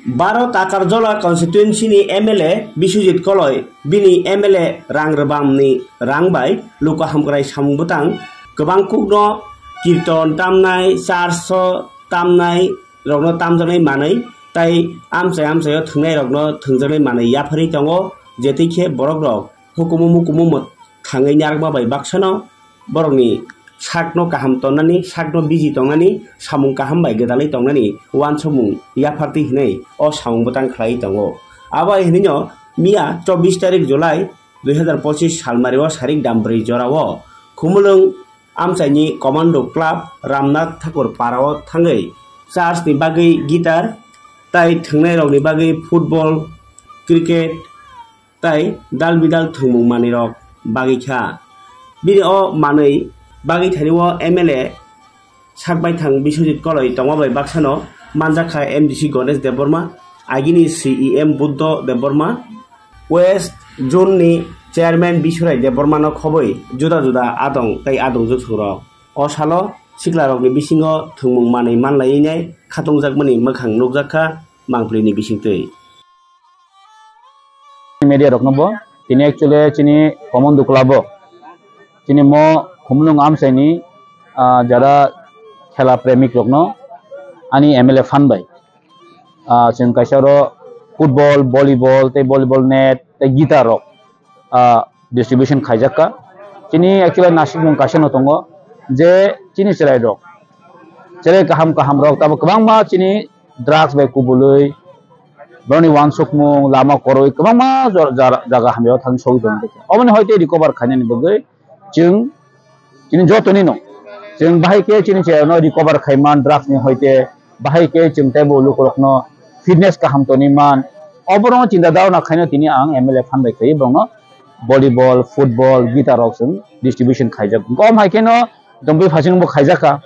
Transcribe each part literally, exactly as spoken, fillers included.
Baro Takarjola constituency ni M L A Biswajit Koloi bini M L A rang rwbam ni rang bai luku hamkrai samung bwtang kwbang kuk no kirton tamnai, church o tamnai rok no tamjaknai manwi tai amchai amchai o thwngnai rok no thwngjaknai manwi yapharwi tongo, je twi khe borok rok hukumu mukumu mwthangwi narwkma bai baksa no borokni sakno kaham tongnani, sakno biji tongnani, samung kaham bai gwdalwi tongnani uansukmung yaphartwi hwnwi o samung bwtang khlaiwi tongo. Abo hai hwnwino miya chobbish tarik July dui hazar pochis salmario sarik dambrwi jorao Khumulwng amchaini Commando Club Ramnath Thakur parao thangwi church ni bagwi guitar tai thwngnairokni bagwi football, cricket, tai dal bidal thwngmung manwirok bagwi kha. Bini o manwi bagwi thani o M L A sak baithang Biswajit Koloi tongma bai baksano manjak kha M D C Ganesh Debbarma, agini C E M Buddho Debbarma, West Zone ni Chairman Bisurai Debbarma no khobwi juda juda adong tai adongjwk rok. O salo siklarokni bisingo thwngmung manwi manlaiwi nai khatungjakmani mwkhang nukjak kha mangpili ni bisingtwi. Media rokno bo tini actually chini Common Dukla bo chini mo Khumulwng amchaini, ah, jara khela premik rokno ani M L A phan bai, ah, chwng kaisa oro football, volleyball tei volleyball net tei guitar rok, ah, distribution khaijak kha. Chini actually nasikmung kaisa no tongo je chini chwrai rok, chwrai kaham kaham rok tabo kwbangma chini drugs bai kubului, boroni uansukmung, lama koroi kwbangma jor-, jara-, jaga hamya o thangwi sogwi tongwi tongkha. Oboni hoite recover khainani bagwi chwng chini jotoni no chwng bahai khe chini chwrai no recover khaiman drugs ni hoite, bahai khe chwng teibo lukurokno fitness kaham toniman. Oborokno chinta dharona khaino tini ang M L A phan bai khaiwi borokno volleyball, football, guitar rok chwng distribution khaijak. Kom hai kheno Domboi Phasing bo khaijak kha.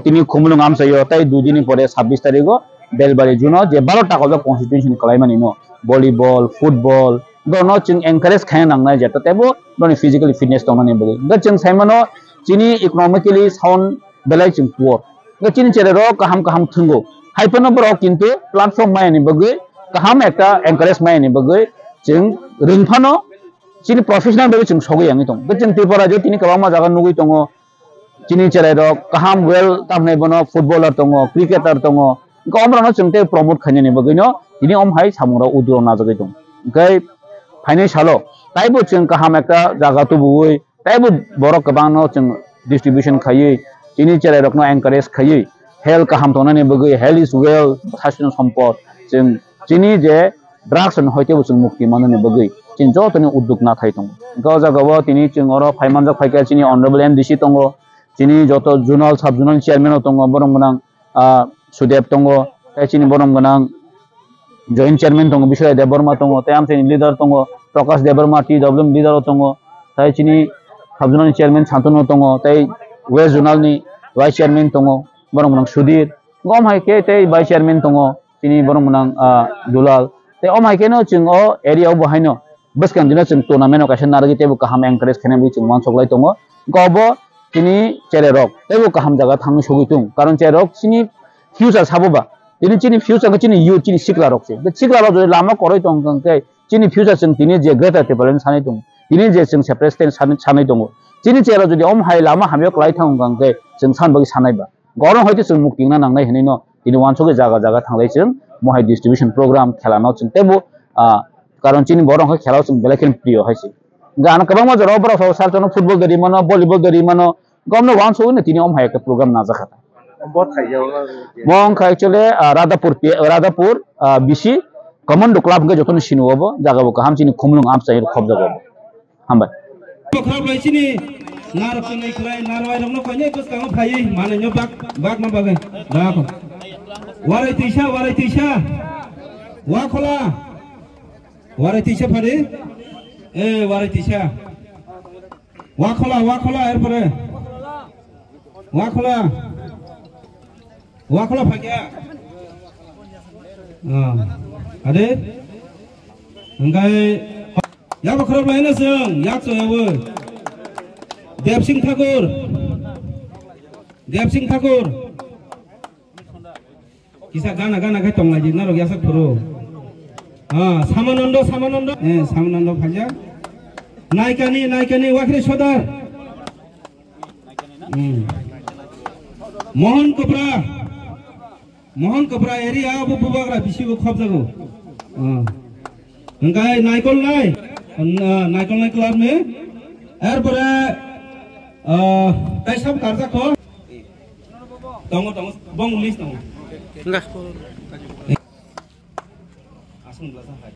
Tini Khumulwng amchaio tei dui dini pore sabbish tarigo Belbari juno je baro ta koljak constitution kwlaimani no volleyball, football, borokno chwng encourage khaina nangnai je, teibo borokni physically fitness tongnani bagwi. Hwnkhe chwng saimano chini economically sound belai chwng poor. Hwnkhe chini chwrai rok kaham kaham thwngo. Hai phano borok kintu platform mayani bagwi, kaham ekta encourage mayani bagwi chwng rwng phano chini professional bagwi chwng sogwi yangwi tongo. Hwnkhe chwng Tripura je tini kwbangma jaga nugwi tongo. Chini chwrai rok kaham well tamni bono footballer tongo, cricketer tongo. Hwnkhe omrokno chwng tei promote khainani bagwino tini om hai samung rok udu rok najagwi tongo. Hwnkhe phainai salo taibo chwng kaham ekta jaga tubuwi taibo borok kwbangno chwng distribution khaiwi, chini chwrairokno encourage khaiwi, health kaham tongnani bagwi, health is wealth, sastino sompod, chwng chini je drugs ni hoitebo chwng mukti manani bagwi chini jotoni udduk nathai tongo. Hwnkhe o jagao tini chwng oro phai manjak phaikha chini honorable M D C tongo, chini joto zonal, sub zonal chairman rok tongo, borok gwnang, ah, Sudep tongo, tei chini borok gwnang joint chairman tongo, Biswai Debbarma tongo, tei amchaini leader tongo, Prakash Debbarma, T W M leader rok tongo, tei chini sub zonal ni chairman Santanu tongo, tei west zonal ni vice chairman tongo, borok gwnang Sudhir, gom hai khe tei vice chairman tongo, chini borok gwnang, ah, Dulal, tei om hai kheno chwng o area o bo haino bwskang dino chwng tournament o kaisa narwgwi teibo kaham encourage khainani bagwi chwng uansuk lai tongo. Hwnkhe obo chini chwrai rok teibo kaham jaga thangwi sogwi tongo, karon chwrai rok chini future sabo ba, tini chini future khe chini youth, chini sikla rok se. Hwnkhe sikla rok jodi lama kwrwi tong kha hwnkhe chini future chwng tini je Greater Tipraland sanwi tongo, tini je chwng separate state sanwi, sanwi tongo, chini chwrai rok jodi om hai lama hamya kwlai thang kha hwnkhe chwng san bagwi sanai ba. Goron hoite chwng mukti wngna nangnai hinwi no tini uansugwi jaga jaga thanglai chwng mohai distribution program khela no chwng teibo, ah, karon chini borok hwnkhe khela o chwng belai kheno priyo hai se. Hwnkhe ano kwbangma jorao borok sal sal football dori mano, volleyball dori mano, gomno uansugwi no tini om hai ekta program najak kha. Bo thai jao. Mo wngkha actually, ah, Radhapur P-, Radhapur, ah, B C Commando Club hwnkhe jotono sini obo, jaga bo kaham chini Khumulwng amchai khobjak obo. Hambai. Khorok lai chini narok chinai khwlai narwai rokno koine bwskango phaiwi manwino bak, bak ma bagwi. Dakho. Warai tisa, warai tisa. Wakhola. Warai tisa phadi. E, warai tisa. Wakhola, wakhola, erpore. Wakhola. Wakhola phakya. Ah. Ade. Hwnkhe. Yabo khorok laina chwng, yak chwng yabo. Debsing Thakur. Debsing Thakur. Kisa gana gana khe tonglaidi norok yasak phuru. Ah, Samanando, Samanando. Eh, Samanando phaijak. Naikani, Naikani, Wakhri Sodar. Hmm. Mohon Kopra. Mohon Kopra area abo bubagra bisi bo khobjago. Ah. Hingkai Naikol Nai. Ah, Naikol Nai club ni. Erpore, ah, tai sab karjak kho. Tongo, tongo. Bong list tongo. Enggak. Asung belakang.